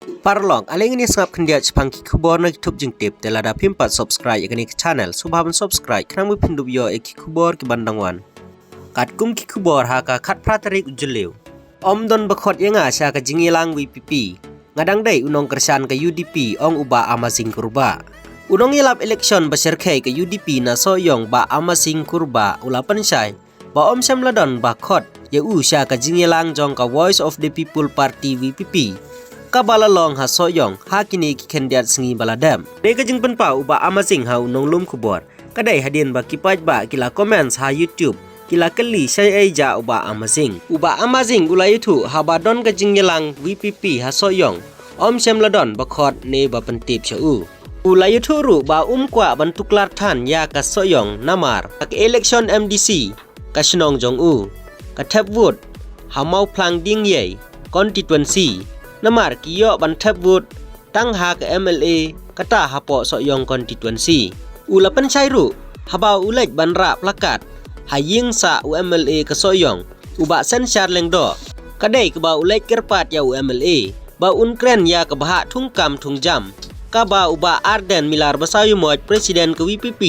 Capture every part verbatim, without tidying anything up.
Paralok, ale ngin ïa sngap khyndiat shaphang ki khubor na ki thup jingtip, te lada phim pat subscribe ïa kane ka channel, sngewbha ban subscribe khnang ba phin dup ïoh ïa ki khubor ki ban dang wan. Katkum ki khubor ha ka khatphra tarik u Jylliew. Ym don ba khot ïa nga sha ka jingïalang V P P. Nga dang dei u nongkyrshan ka U D P, ong u Bah Amazing Kurbah. U nongïalap election ba shyrkhei ka U D P na Sohiong, Bah Amazing Kurbah, u la pynshai ba ym shym la don ba khot ïa u sha ka jingïalang jong ka Voice of the People Party, V P P, kaba la long ha Sohiong ha kine ki khyndiat sngi ba la dep. Kane ka jingpynpaw u Bah Amazing ha u nonglum khubor ka dei hadien ba ki paidbah ki la comments ha YouTube, ki la kylli shaei jia u Bah Amazing. U Bah Amazing u la ïathuh haba don ka jingïalang V P P ha Sohiong, ym shym la don ba khot ne ba pyntip sha u. U la ïathuh ruh ba um kwah ban tuklar than ïa ka Sohiong namar ka election M D C ka shnong jong u ka thep vote ha Mawphlang Diengiei constituency, namar ki ïoh ban thep vote tang ha ka M L A kata hapoh Sohiong constituency. U la pynshai ruh haba u leit ban rah plakat ha ïing sah u M L A ka Sohiong, u Bah Shenshar Lyngdoh, ka dei kaba u leit kyrpad ïa u M L A ba un kren ïa ka bhah thungkam thungjam kaba u Bah Ardent Miller Basaiawmoit, President ka V P P,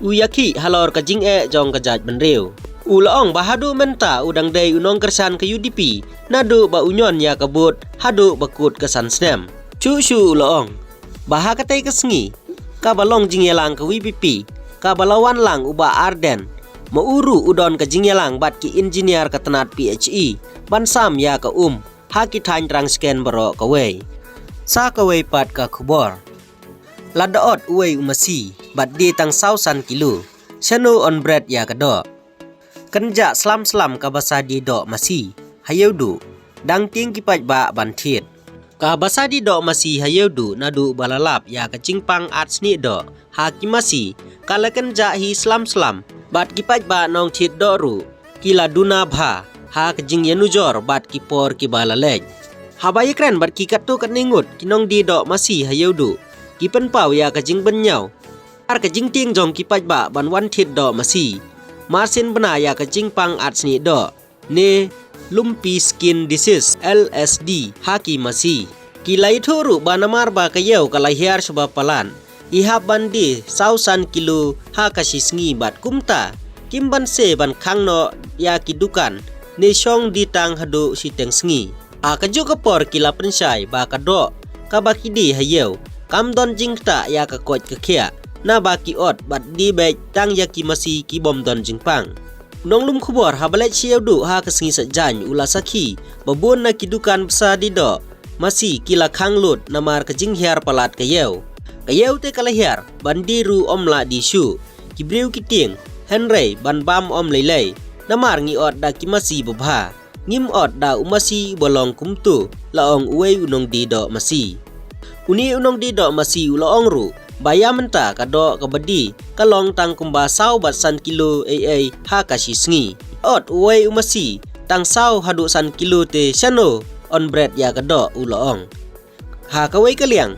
u ïakhih halor ka jingeh jong ka jaitbynriew. U la ong ba haduh mynta u dang dei u nongkyrshan ka U D P naduh ba u ñion ïa ka vote haduh ba kut ka san snem. Shuh shuh u la ong ba ha katei ka sngi kaba long jingïalang ka V P P, kaba la wan lang u Bah Ardent, ma u ruh u don ka jingïalang bad ki engineer ka tnat P H E ban sam ïa ka um ha ki thaiñ Rangshken baroh kawei. Sa kawei pat ka khubor. La dot uwei u masi bad die tang saw san kilo, shano yn bret ïa ka doh? Kynjah slam slam ka basa die doh masi ha Ïewduh, dang tieng ki paidbah ban thied. Ka basa die doh masi ha Ïewduh naduh ba la lap ïa ka jingpang at snieh doh ha ki masi ka la kynjah hi slam slam, bad ki paidbah nongthied doh ruh ki la duna bha ha ka jingïanujor bad ki por kiba la leit. Haba ïakren bad ki katto katne ngut ki nongdie doh masi ha Ïewduh, ki pynpaw ïa ka jingbynñiaw ar ka jingtieng jong ki paidbah ban wan thied doh masi, marsien bna ïa ka jingpang at snieh doh ne lumpy skin disease, L S D, ha ki masi. Ki la ïathuh ruh ba namar ba ka ïew ka la hiar shaba palat, i hap ban die saw san kilo ha ka shi sngi, bad kumta kim banse ban khang noh ïa ki dukan ne shong die tang haduh shiteng sngi. Ha kajuh ka por ki la pynshai ba ka doh kaba ki die ha ïew kam don jingktah ïa ka koit ka khiah, naba ki ot bad die beit tang ïa ki masi ki bym don jingpang. U nonglum khubor haba leit sha Ïewduh ha ka sngi Saitjaiñ u la sakhi ba bun na ki dukan basa die doh masi ki la khang lut namar ka jinghiar palat ka ïew. Ka ïew te ka la hiar, ban die ruh ym lah die shuh. Ki briew ki tieng, hynrei ban bam ym lei lei namar ngi ot da ki masi babha, ngim ot da u masi uba long kumto, la ong uwei u nongdie doh masi. Une u nongdie doh masi u la ong ruh ba ïa mynta ka doh kaba die ka long tang kumba saw bad san kilo ei ei ha ka shi sngi. Ot uwei u masi tang saw haduh san kilo te shano yn bret ïa ka doh, u la ong. Ha kawei ka liang,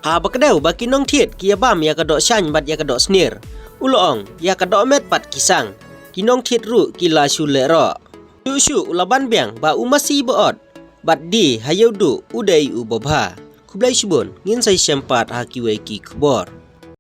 haba kdew ba ki nongthied ki ïa bam ïa ka doh shaiñ bad ïa ka doh snier, u la ong ïa ka doh met pat ki sang, ki nongthied ruh ki la shu leh roh. Shuh shuh u la ban biang ba u masi ba ot bad die ha Ïewduh u dei u babha. Khublei shibun, ngin sa ïashem pat ha kiwei ki khubor.